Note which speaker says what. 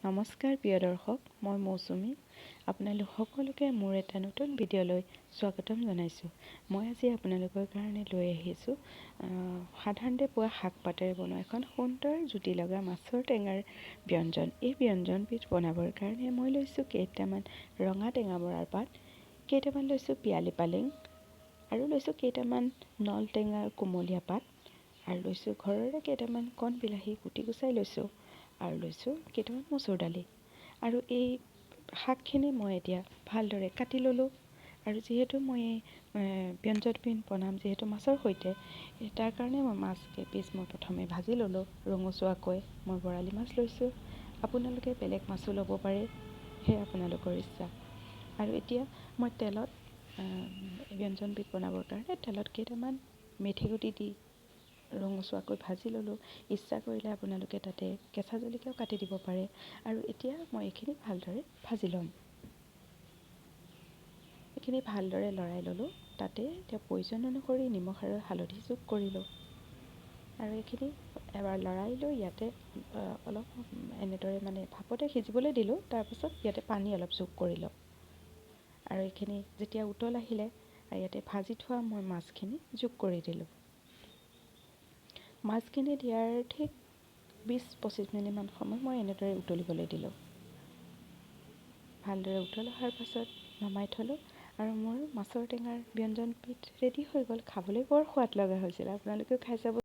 Speaker 1: নমস্কাৰ প্ৰিয় দৰ্শক, মই মৌচুমী, আপোনালোক সকলোকে মোৰ এটা নতুন ভিডিঅ'লৈ স্বাগতম জনাইছোঁ। মই আজি আপোনালোকৰ কাৰণে লৈ আহিছোঁ সাধাৰণতে পোৱা শাক পাতেৰে বনোৱা এখন সুন্দৰ জুতি লগা মাছৰ টেঙাৰ ব্যঞ্জন। এই ব্যঞ্জনবিধ বনাবৰ কাৰণে মই লৈছোঁ কেইটামান ৰঙা টেঙামৰাৰ পাত, কেইটামান লৈছোঁ পিয়ালি পালেং আৰু লৈছোঁ কেইটামান নল টেঙাৰ কুমলীয়া পাত আৰু লৈছোঁ ঘৰৰে কেইটামান কণ বিলাহী গুটি গুচাই লৈছোঁ আৰু লৈছোঁ কেইটামান মচুৰ দালি। আৰু এই শাকখিনি মই এতিয়া ভালদৰে কাটি ল'লোঁ। আৰু যিহেতু মই এই ব্যঞ্জনবিধ বনাম যিহেতু মাছৰ সৈতে, তাৰ কাৰণে মই মাছ কেইপিচ মই প্ৰথমে ভাজি ল'লোঁ ৰঙচুৱাকৈ। মই বৰালি মাছ লৈছোঁ, আপোনালোকে বেলেগ মাছো ল'ব পাৰে, সেয়া আপোনালোকৰ ইচ্ছা। আৰু এতিয়া মই তেলত ব্যঞ্জনবিধ বনাবৰ কাৰণে তেলত কেইটামান মেথি গুটি দি ৰঙচুৱাকৈ ভাজি ল'লোঁ। ইচ্ছা কৰিলে আপোনালোকে তাতে কেঁচা জলকীয়াও কাটি দিব পাৰে। আৰু এতিয়া মই এইখিনি ভালদৰে ভাজি ল'ম। এইখিনি ভালদৰে লৰাই ল'লোঁ। তাতে এতিয়া প্ৰয়োজন অনুসৰি নিমখ আৰু হালধি যোগ কৰিলোঁ আৰু এইখিনি এবাৰ লৰাই লৈ ইয়াতে অলপ এনেদৰে মানে ভাপতে সিজিবলৈ দিলোঁ। তাৰপাছত ইয়াতে পানী অলপ যোগ কৰিলোঁ আৰু এইখিনি যেতিয়া উতল আহিলে ইয়াতে ভাজি থোৱা মই মাছখিনি যোগ কৰি দিলোঁ। মাছখিনি দিয়াৰ ঠিক 20-25 মিনিটমান সময় মই এনেদৰে উতলিবলৈ দিলোঁ। ভালদৰে উতল অহাৰ পাছত নমাই থ'লোঁ আৰু মোৰ মাছৰ টেঙাৰ ব্যঞ্জনবিধ ৰেডি হৈ গ'ল। খাবলৈ বৰ সোৱাদ লগা হৈছিল, আপোনালোকেও খাই চাব।